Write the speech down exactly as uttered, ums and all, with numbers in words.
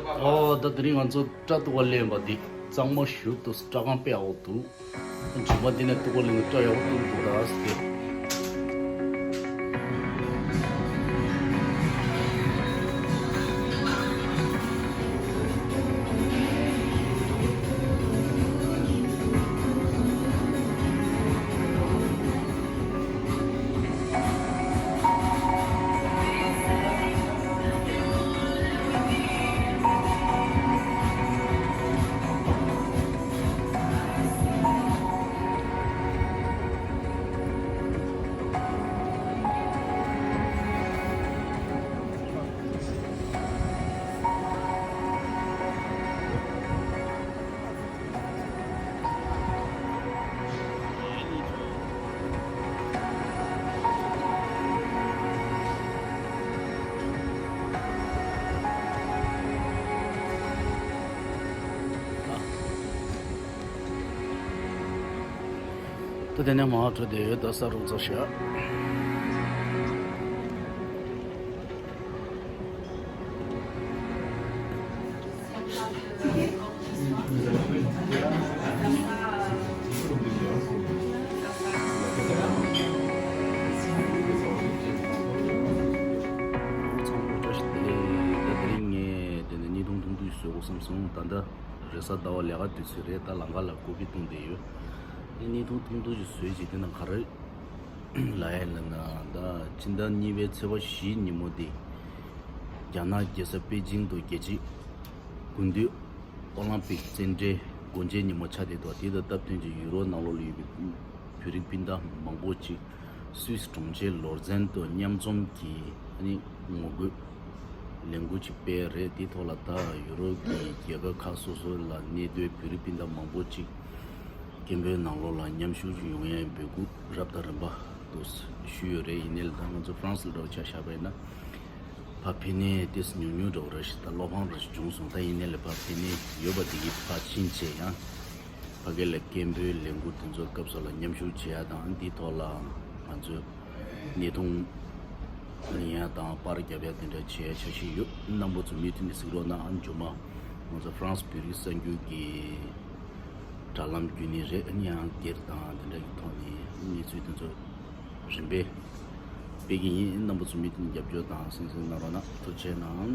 ཨོ་ད་དེ་རིང་ང་ཚོ་སྐྲ་གཏུབ་པ་ལེན་པ་འདི་གཙང་མ་ཞུ་ཏོ། སྐྲ་ཁང་དཔེ་ཡག་པོ་འདུག། རྗེས་མ་འདི་ནས་གཏུབ་པ་ལེན་ན་སྐྲ་ཡག་པོ་གཏུབ་འདུག་ད་ཟེར། ད་དེ་ནས་མར་འགྲོ་བསྡད་ཡོད། ད་ས་རུ་ཚོ་ཤག། ཚང་མ་བཀྲ་ཤིས་བདེ་ལེགས། ད་དེ་རིང་ངས་དེ་ནས་བརྙན་ཐུང་ཐུང་ཐུང་ཞིག་བཟོ་དགོས་བསམ་སོང་། ད་ལྟ་རེས་གཟའ་ཟླ་བ་ལས་ཀ་དུས་ཚོད་རེད། ད་ལམ་ཁ་ལ་ཀོ་པི་བཏུང་བསྡད་ཡོད། དེ་བརྙན་ཐུང་ཐུང་ཐུང་ཞིག་བཟོས་རྗེས་དེ་ནང་ག་རེ་ལབ་ཡ་ལབ་ན། ད་ཕྱི་ཟླ་གཉིས་པའི་ཚེས་པ་བཞི་ཉིན་མོ་དེ་རྒྱ་ནག་རྒྱལ་ས་པེ་ཅིང་དུ་རྒྱལ་སྤྱིའི་དགུན་དུས་ཨོ་ལམ་པིག་རྩེད་འགྲན་སྒོ་འབྱེད་ཉིན་མོ་ཆགས་བསྡད་འདུག། དེ་དང་སྟབས་བསྟུན་གྱིས་ཡུ་རོབ་ནང་ལོགས་ལ་ཡོད་པའི་བོད་རིགས་སྤུན་ཟླ་མང་པོ་ཅིག་སུད་སི་གྲོང་ཁྱེར་ལོར་ཛན་དུ་མཉམ་འཛོམས་ཀྱིས་ཨ་ནི་ངོ་རྒོལ་ལས་འགུལ་ཅིག་སྤེལ་རེད། དེའི་ཐོག་ལ་ད་ཡུ་རོབ་ཀྱི་རྒྱལ་ཁབ་ཁག་སོ་སོ་ལ་གནས་སྡོད་བོད་རིགས་སྤུན་ཟླ་མང་པོ་ཅིག་སྐད་འབོད་ནང་ལོགས་ལ་མཉམ་ཞུགས་ཡོང་ཡའི་འབོད་སྐུལ་རབ་དང་རིམ་པ་དུ་ཞུས་ཡོད་རེད། ཡིན་ནའི་ལ་ད་ང་ཚོ་ཧྥ་རན་སི་ལ་འདྲ་བོ་ཆ་བཞག་པ་ཡིན་ན། ཕར་ཕེབས་མཁན་ཏོག་ཙམ་ཉུང་ཉུང་འདྲ་བོ་རེད་ཤག། ད་བློ་ཕམ་རེ་ཞིག་བྱུང་སོང་། ད་ཡིན་ནའི་ལ་ཕར་ཕེབས་མཁན་ཡོད་པ་དེ་གིས་ཕར་ཕྱིན་བྱས་ཡང་ཕ་གི་ལ་སྐད་འབོད་ལས་འགུལ་དེ་ཚོའི་སྐབས་སུ་ལ་མཉམ་ཞུགས་བྱེད་ཡ་དང་། འདིའི་ཐོག་ལ་ང་ཚོས་བརྙན་ཐུང་ལེན་ཡ་དང་པར་རྒྱབ་ཡ་དེ་འདྲ་བྱེད་ཡ་འཆར་གཞི་ཡོད། རྣམ་པ་ཚོ་མུ་མཐུད་ནས་གཟིགས་རོགས་གནང་། ཨ་མཇུག་མ་ང་ཚོ་ཧྥ་རན་སི་བོད་རིགས་གསར་འགྱུར་གྱི་དྲ་ལམ་བརྒྱུད་ནས་རེད། ཨ་ནི་ཡང་སྒེར་དང་དེ་འདྲ་གི་ཐོག་ནས་གནས་ཚུལ་དེ་ཚོ་རིམ་པས་སྤེལ་གྱི་ཡིན། རྣམ་པ་ཚོ་མུ་མཐུད་ནས་རྒྱབ་སྐྱོར་དང་གསན་གཟིགས་གནང་རོགས་གནང་། ཐུགས་རྗེ་གནང་།